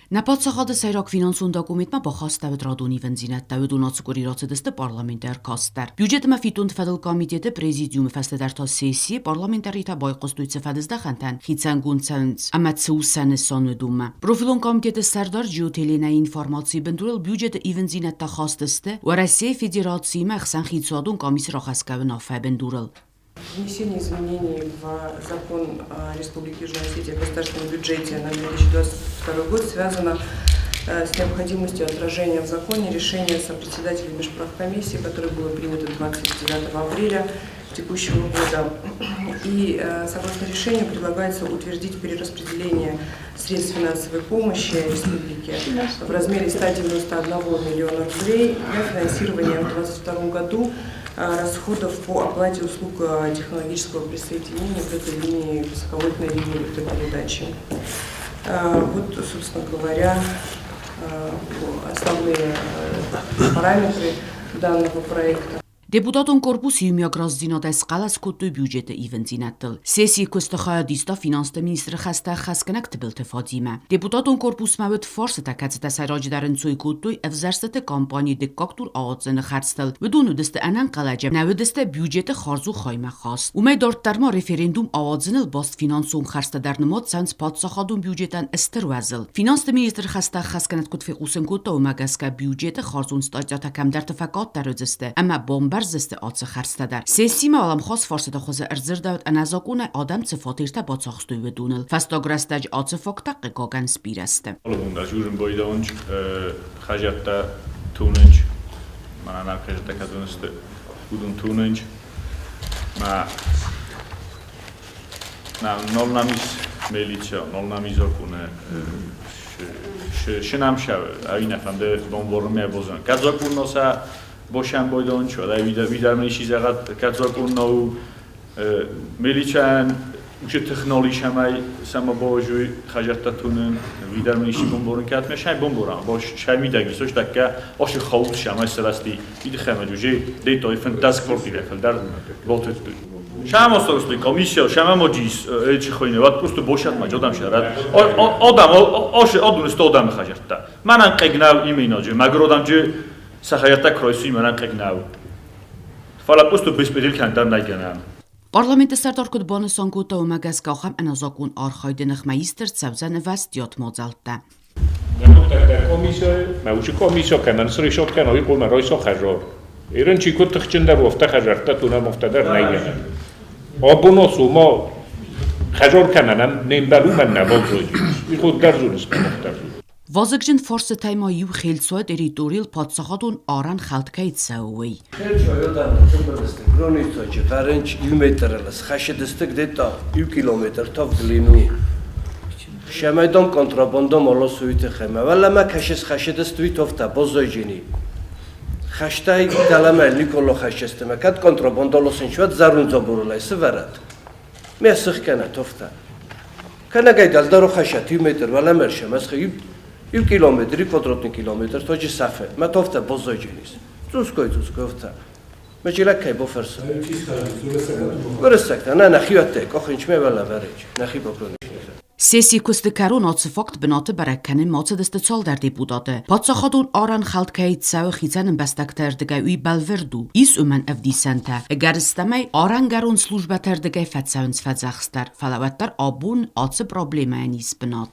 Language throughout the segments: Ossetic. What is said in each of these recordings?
Нӕ паддзахады сӕйраг финансон документмӕ бахастӕуыд радон ивындзинӕдтӕ, уыдон ацы къуыри рацыдысты парламенты ӕркаст дӕр. Бюджетмӕ фиддонты фӕдыл комитеты президиумы фӕстӕдӕр та сессийы парламентаритӕ байхъуыстой цы фӕдыздӕхӕнтӕн хицӕнгонд цӕуынц ӕмӕ цы у сӕ нысан уыдонмӕ. Профилон комитеты сӕрдар Джиоты Еленӕйы информацийы бындурыл бюджеты ивындзинӕдтӕ хаст сты Уӕрӕсейы Федерациимӕ ӕхсӕнхицауадон къамисы рахӕсгӕ уынаффӕйы бындурыл. Внесение изменений в закон Республики Южная Осетия о государственном бюджете на 2022 год связано с необходимостью отражения в законе решения сопредседателя межправкомиссии, которое было принято 29 апреля текущего года. И согласно решению предлагается утвердить перераспределение средств финансовой помощи республике в размере 191 миллиона рублей для финансирования в 2022 году расходов по оплате услуг технологического присоединения к этой линии высоковольтной линии электропередачи. Вот, собственно говоря, основные параметры данного проекта. Депутатон корпус иумиаг разыдзинадӕй схъӕлӕс кодтой бюджеты ивындзинӕдтыл. Сессийы куысты хайад иста финансты министры хӕстӕ ӕххӕстгӕнӕг Тыбылты Фатимӕ. Депутатон корпусмӕ уыд фарстытӕ, кӕцытӕ сӕйраджыдӕр ӕнцой кодтой ӕвзӕрстыты кампанийы дыккаг тур ауадзыны хӕрдзтыл. Уыдон уыдысты ӕнӕнхъӕлӕджы, нӕ уыдысты бюджеты хардз у хаймӕ хаст. Уымӕй дарддӕр ма референдум ауадзыныл баст финансон хӕрдзтӕ дӕр нымад цӕуынц паддзахадон бюджетӕн стыр уӕзыл. Финансты министры хӕстӕ ӕххӕстгӕнӕг куыд фехъусын кодта, уымӕ гӕсгӕ бюджеты хардзон статьятӕ кӕмдӕрты фӕкъаддӕр уыдзысты ӕмӕ бамбӕрздзысты ацы хӕрдзтӕ дӕр. Сессимӕ уӕлӕмхас фарстыты хуызы ӕрдзырдӕуыд ӕнӕзакъонӕй адӕм цы фатертӕ бацахстой, уыдоныл. Фӕстаг рӕстӕджы ацы факттӕ, хъыгагӕн, сбирӕ сты. Хӕдзӕрттӕ тунынч, мӕнӕ хӕдзӕрттӕ кӕдон сты, уыдон тунынч. Мӕ нолнамис милиция, нолнамис окуне шинамша авина фанде бомборме бозан. Кадзокунноса бошан бойдонч, вада видармени шизагат кадзокунно милициан уче технологи шамай самобожуй хажатта тунун видармени бомборун катме шай бомборан бош шай мидаги сош дакка оши хаут шамай срасти идхема жуже дейто ифен таскфорти рефел дар ботет შამოსორსლი კომისია შამამოჯის ეჩი ხოინე ვათ პუსტუ ბოშატმა ჯოდამ შარად ოდამ ოშე ოდუნეს თო ოდამ ხაჟარტა მანან ყეგნავ იმინოჯე მაგროდამჯე სახაჟარტა ქროისი მანან ყეგნავ ფალა პუსტუ ბესპედილ ქან დარ ნაიგანა. Парламенты сӕрдар куыд банысан кодта, уымӕ гӕсгӕ ахӕм ӕнӕзакъон архайды ныхмӕ ист ӕрцӕудзӕн ӕвӕстиат мадзӕлттӕ. Ирын чи куыд тыхджындӕр у, афтӕ хӕдзӕрттӕ тунӕм, афтӕ дӕр нӕй гӕнӕн. Абон ма хӕзор кӕнӕн не мбӕл уымӕн нӕ баззади. Иход дӕр зоныс, мӕ дӕр зоныс. Вазыгджын фарстытӕй ма иу Хелцуайы территорийыл паддзахадон арӕн хӕлд кӕй цӕуы, уый. Შემედომ კონტრაბანდო მოლოსუითი ხემა. ვალამა ქაშეს ხაშედას თვითოფთა ბოზოჯინი. ხაშტაი დალამე ნიკოლო ხაშესტემა კატ კონტრაბანდოლოსინ შვად ზარუნძობურლა ეს ვარად. მე სხკანა თოფთა. ქანაგაიდალ დარო ხაშა 2 მეტր ვალამერ შემას ხი 1 კილომეტრი კვადრატნი კილომეტր თოჯი საფე. მა თოფთა ბოზოჯინის. წუსკოი წუსკოი მეჭილა ქე ბოფერსა. ვერესაკთა ნანა ხიათე კოხინჩ მე ვალა ვარეჯ. ნახი ბოკრონი. Сессийы куысты кӕрон ацы факт бынаты бӕрӕг кӕнынмӕ ацыдысты цалдӕр депутаты. Паддзахадон арӕн хӕлд кӕй цӕуы хицӕн ӕмбӕстӕгты ӕрдыгӕй, уый бӕлвырд у. Ис уымӕн ӕвдисӕнтӕ. Ӕгӕрыстӕмӕй, арӕнгӕрон службӕты ӕрдыгӕй фӕцӕуынц фӕдзӕхст дӕр, фӕлӕ уӕддӕр абон ацы проблемӕйӕн ис бынат.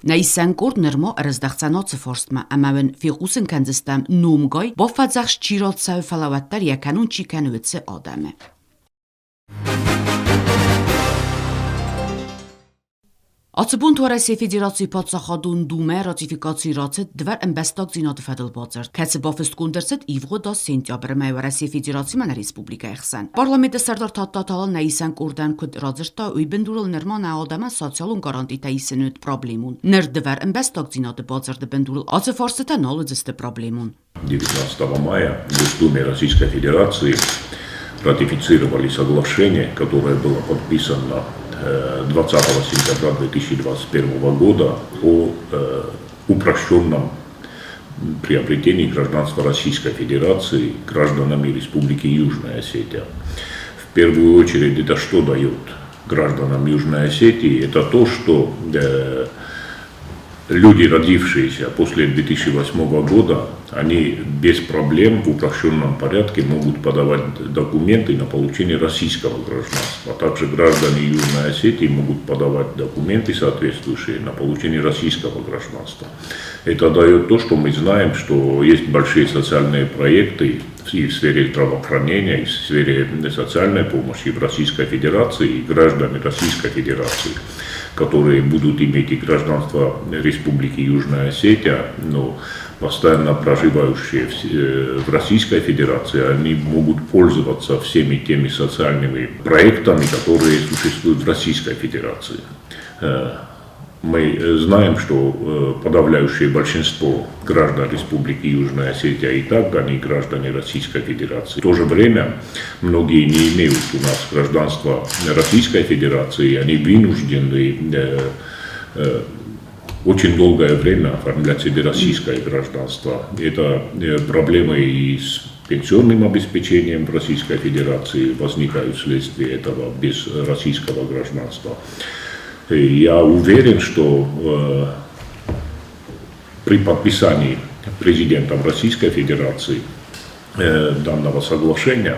Нӕ исӕн къорд нырма ӕрыздӕхдзӕн ацы фарстмӕ ӕмӕ уын фехъусын кӕндзыстӕм номгай, бафӕдзӕхст чи рацӕуы, фӕлӕ уӕддӕр йӕ кӕнон чи кӕны, уыцы адӕмы. Ацы бонты Уӕрӕсейы Федерацийы Паддзахадон Думӕ ратификаци рацыд дывӕр ӕмбӕстагдзинады фӕдыл бадзырд, кӕцы бафыстгонд ӕрцыд ивгъуыд аз сентябры мӕйы Уӕрӕсейы Федерацимӕ нӕ республикӕйы хсӕн. Парламенты сӕрдар Тадтаты Алан нӕ исӕн къордӕн куыд радзырдта, уый бындурыл нырма нӕ адӕмӕн социалон гарантитӕ исын уыд проблемон. Ныр дывӕр ӕмбӕстагдзинады бадзырды бындурыл ацы фарстытӕ нал уыдзысты проблемон. 19 мая в Госдуме Российской Федерации ратифицировали соглашение, которое было подписано 20 сентября 2021 года о упрощенном приобретении гражданства Российской Федерации гражданами Республики Южная Осетия. В первую очередь это что дает гражданам Южной Осетии? Это то, что Люди, родившиеся после 2008 года, они без проблем в упрощенном порядке могут подавать документы на получение российского гражданства. А также граждане Южной Осетии могут подавать документы, соответствующие на получение российского гражданства. Это дает то, что мы знаем, что есть большие социальные проекты и в сфере здравоохранения, и в сфере социальной помощи в Российской Федерации, и граждане Российской Федерации, которые будут иметь и гражданство Республики Южная Осетия, но постоянно проживающие в Российской Федерации, они могут пользоваться всеми теми социальными проектами, которые существуют в Российской Федерации. Мы знаем, что подавляющее большинство граждан Республики Южная Осетия и так, они граждане Российской Федерации. В то же время многие не имеют у нас гражданства Российской Федерации, они вынуждены очень долгое время оформлять себе российское гражданство. Это проблемы и с пенсионным обеспечением в Российской Федерации возникают вследствие этого без российского гражданства. Я уверен, что при подписании президентом Российской Федерации данного соглашения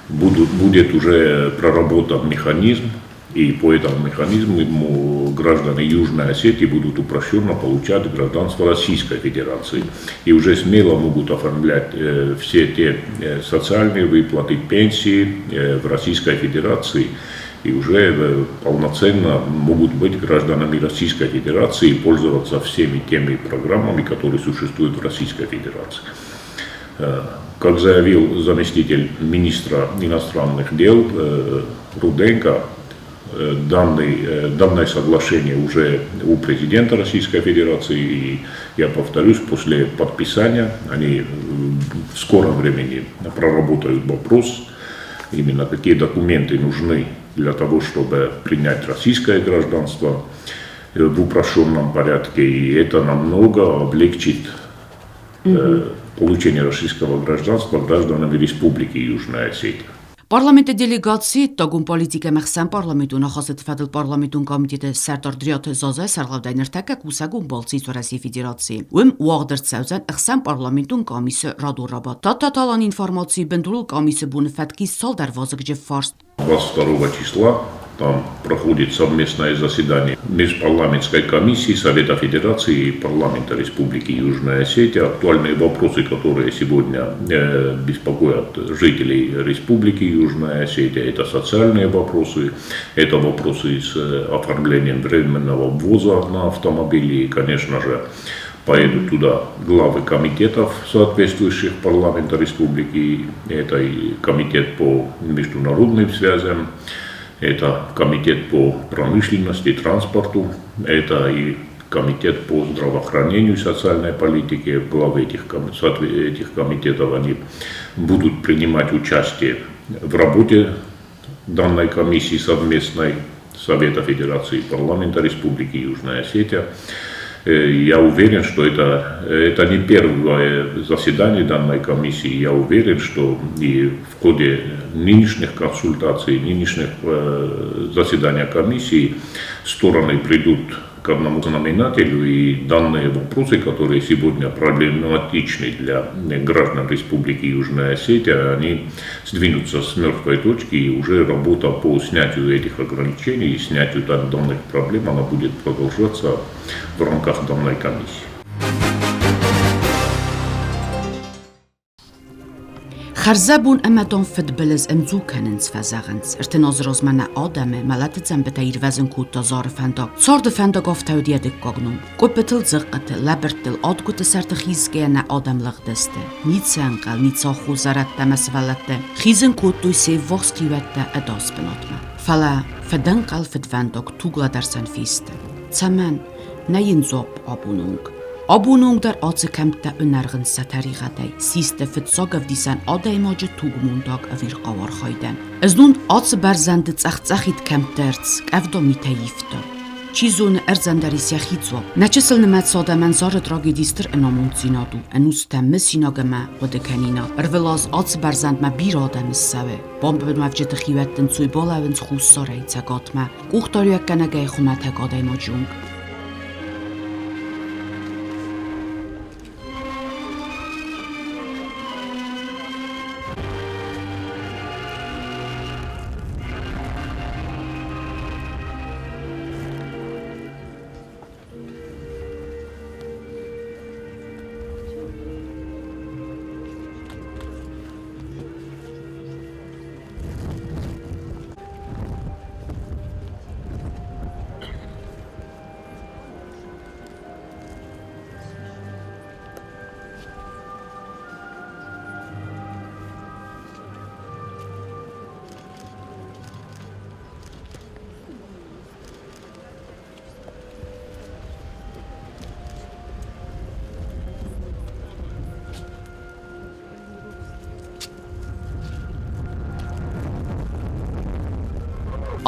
будет уже проработан механизм, и по этому механизму граждане Южной Осетии будут упрощенно получать гражданство Российской Федерации. И уже смело могут оформлять все те социальные выплаты, пенсии в Российской Федерации. И уже полноценно могут быть гражданами Российской Федерации и пользоваться всеми теми программами, которые существуют в Российской Федерации. Как заявил заместитель министра иностранных дел Руденко, данное соглашение уже у президента Российской Федерации, и я повторюсь, после подписания они в скором времени проработают вопрос, именно какие документы нужны для того, чтобы принять российское гражданство в упрощенном порядке, и это намного облегчит получение российского гражданства гражданами Республики Южная Осетия. Парламенты делегации Տագուն պոլիտիկա մխսան պարլամենտուն նախասետ ֆեդլ պարլամենտուն կոմիտետը Սերդար Դրիաթը Զազա սարլավդայ նրտակը կուսագուն բալցի Ռասի Ֆեդերացի։ Ում ուաղդր ցավզան ըխսան պարլամենտուն կամիսը ռադուրաբա։ Տատատալան ինֆորմացի բնդուրул կամիսը բուն ֆետքի սալ դարվազը ֆարս 22 числа там проходит совместное заседание Межпарламентской комиссии Совета Федерации и Парламента Республики Южная Осетия. Актуальные вопросы, которые сегодня беспокоят жителей Республики Южная Осетия, это социальные вопросы, это вопросы с оформлением временного ввоза на автомобили и, конечно же, поедут туда главы комитетов, соответствующих парламента республики. Это и комитет по международным связям, это комитет по промышленности, транспорту, это и комитет по здравоохранению и социальной политике. Главы этих комитетов, они будут принимать участие в работе данной комиссии совместной Совета Федерации и Парламента Республики Южная Осетия. Я уверен, что это не первое заседание данной комиссии. Я уверен, что и в ходе нынешних консультаций, нынешних заседаний комиссии стороны придут к одному знаменателю, и данные вопросы, которые сегодня проблематичны для граждан Республики Южная Осетия, они сдвинутся с мертвой точки, и уже работа по снятию этих ограничений и снятию данных проблем, она будет продолжаться в рамках данной комиссии. Խարզաբուն ըմատոն ֆդբլզ ըմձու քննց ֆազաղնց րտնոզ ռոզմանա ադամը մալատը ծամբտա իրվազն կուտա զարը ֆանդակ ցորդը ֆանդակ օֆտաուդիա դեք կոգնում կոպտլ ձղկտը լաբրտլ ադկուտը սարտը խիզկենա ադամ լղդստը նիցը անկալ նիցը խուզարատտա մասվալատտը խիզն կուտույ սե ողսկիվատտա ադաս բնотма ֆալա ֆդնկալ ֆդվանդոկ թուգլադարսան ֆիստը ցաման նային զոպ աբունունգ Աբունունգ դար ացկեմտը ընարղն սաթարիղատայ սիստը ֆծոգ ավդիսան ադայմոջը թուգմունդակ ավիր ყავარხაიდან. Ըզնուն ացը բարձանդը ծախծախիտ կեմտերց կավդո միտեիֆտը. Չիզուն ըրձանդարիս яхիծո։ Նաչսլ նմած սոդաման զարը տրագեդիստր ընոմունցինադու, ընուստը մսինագմա ղդքանինա։ Րվլազ ացը բարձանդմա բիր ադամս սավե։ Բոմբը մավջետը խիվետն ցույ բոլավնց խուսսարայ ցակատմա։ Կուխտարյակ կանագայ խումաթակ ադայմոջունգ։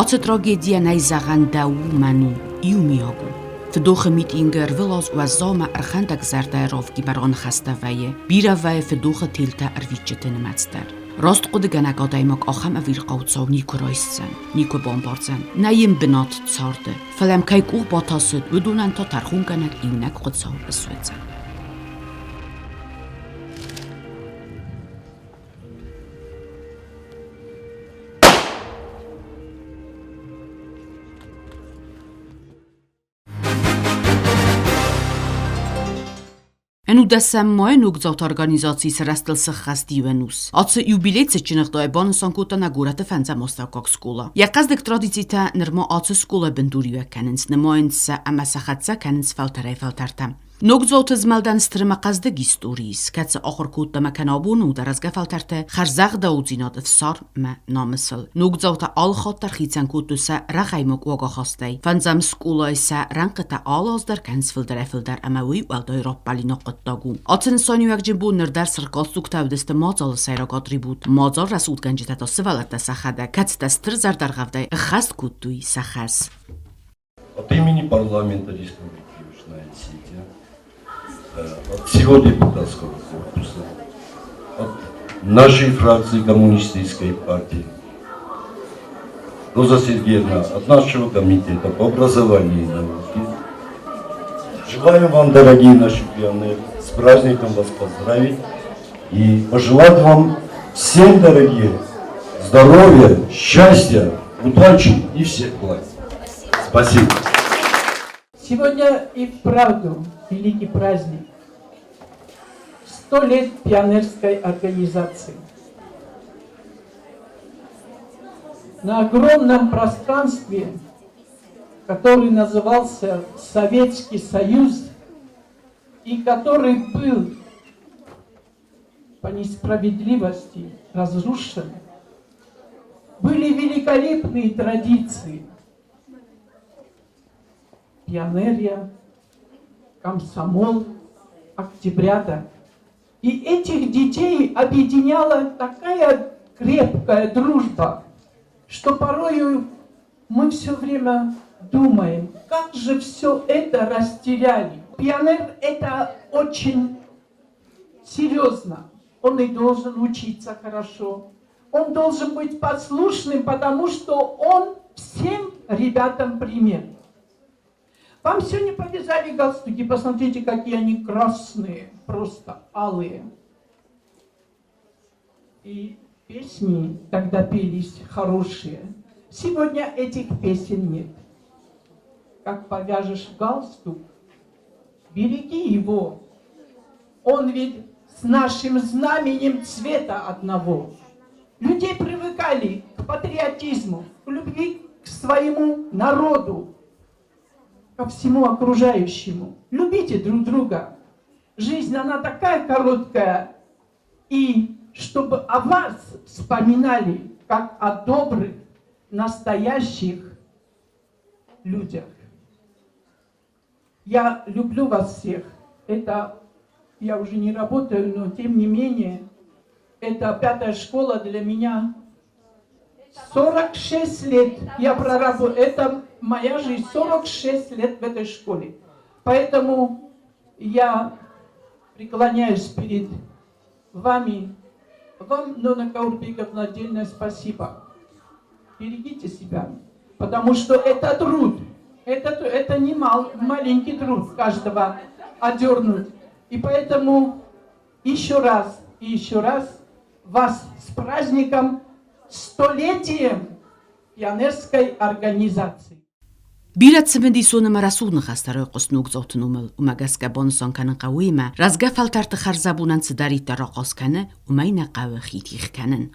Ацы трагедийӕ нӕй зӕгъӕн дӕу у, мӕн у, иумиаг у. Фыдохы митингы ӕрвылаз уӕззау ӕмӕ ӕрхӕндӕг зӕрдӕйы равгимӕ раныхӕстӕ вӕййы, бирӕ вӕййы фыдохы телтӕ ӕрвитджыты нымӕц дӕр. Раст хъуыдыгӕнӕг адӕймаг ахӕм ӕвирхъау цау никуы райсдзӕн, никуы бамбардзӕн, нӕ йын бынат царды, фӕлӕ йӕм кӕй къух батасыд, уыдонӕн та тӕрхонгӕнӕг иунӕг Хуыцау ысуыдзӕн. Ӕнудӕсӕм майы ногдзауты организацийы сырӕзтыл сыххӕст иу ӕнус. Ацы юбилей цытджын ӕгъдауӕй банысан кодта нӕ горӕты фӕндзӕм астӕуккаг скъола. Йӕ хъӕздыг традицитӕ нырма ацы скъолайы бындуриуӕг кӕнынц, нымайынц сӕ ӕмӕ сӕ хӕццӕ кӕнынц фӕлтӕрӕй-фӕлтӕртӕм. Ногдзауты змӕлдӕн стыр ӕмӕ хъӕздыг истори ис, кӕцы ахуыр кодта ӕмӕ кӕны абоны у дӕ рӕзгӕ фӕлтӕрты хӕрзӕгъдаудзинад ӕфсарм ӕмӕ намысыл. Ногдзаутӕ алы хатт дӕр хицӕн кодтой сӕ рӕгъӕймаг уагахастӕй. Фӕндзӕм скъолайы сӕ рӕнхъытӕ алы аз дӕр кӕнынц фылдӕрӕй-фылдӕр ӕмӕ уый уӕлдай раппӕлинаг хъуыддаг у. Ацы нысаниуӕгджын бон ныр дӕр цыргъ-галстуктӕ уыдысты мадзалы сӕйраг атрибут. Мадзал рӕсугъдгӕнджытӕ та сывӕллӕттӕ сӕхӕдӕг, кӕцытӕ стыр зӕрдӕргъӕвдӕй ӕххӕст кодтой сӕ хӕс. От имени парламента Республики Южная Осетия, от всего депутатского корпуса, от нашей фракции Коммунистической партии, Роза Сергеевна, от нашего комитета по образованию и науке. Желаем вам, дорогие наши пионеры, с праздником вас поздравить и пожелать вам всем, дорогие, здоровья, счастья, удачи и всех благ. Спасибо. Сегодня и вправду великий праздник. 100 лет пионерской организации. На огромном пространстве, который назывался Советский Союз и который был по несправедливости разрушен, были великолепные традиции. Пионерия, комсомол, октябрята. И этих детей объединяла такая крепкая дружба, что порою мы все время думаем, как же все это растеряли. Пионер – это очень серьезно. Он и должен учиться хорошо. Он должен быть послушным, потому что он всем ребятам пример. Вам сегодня повязали галстуки, посмотрите, какие они красные, просто алые. И песни тогда пелись хорошие. Сегодня этих песен нет. Как повяжешь галстук, береги его. Он ведь с нашим знаменем цвета одного. Людей привыкали к патриотизму, к любви к своему народу, ко всему окружающему. Любите друг друга. Жизнь, она такая короткая. И чтобы о вас вспоминали, как о добрых, настоящих людях. Я люблю вас всех. Это я уже не работаю, но тем не менее, это пятая школа для меня. 46 лет я проработала. Это моя жизнь, 46 лет в этой школе. Поэтому я преклоняюсь перед вами. Вам, Нона Каурбековна, отдельное спасибо. Берегите себя, потому что это труд. Это не маленький труд каждого одернуть. И поэтому еще раз и еще раз вас с праздником, столетием пионерской организации. Бирӕ цымыдисон ӕмӕ рӕсугъд ныхӕстӕ райхъуыст ногдзауты номыл, уымӕ гӕсгӕ банысан кӕнын хъӕуы уыимӕ, рӕзгӕ фӕлтӕрты хӕрзӕбонӕн цыдӕриддӕр ахъаз кӕны, уымӕй нӕ хъӕуы хи тигъ кӕнын.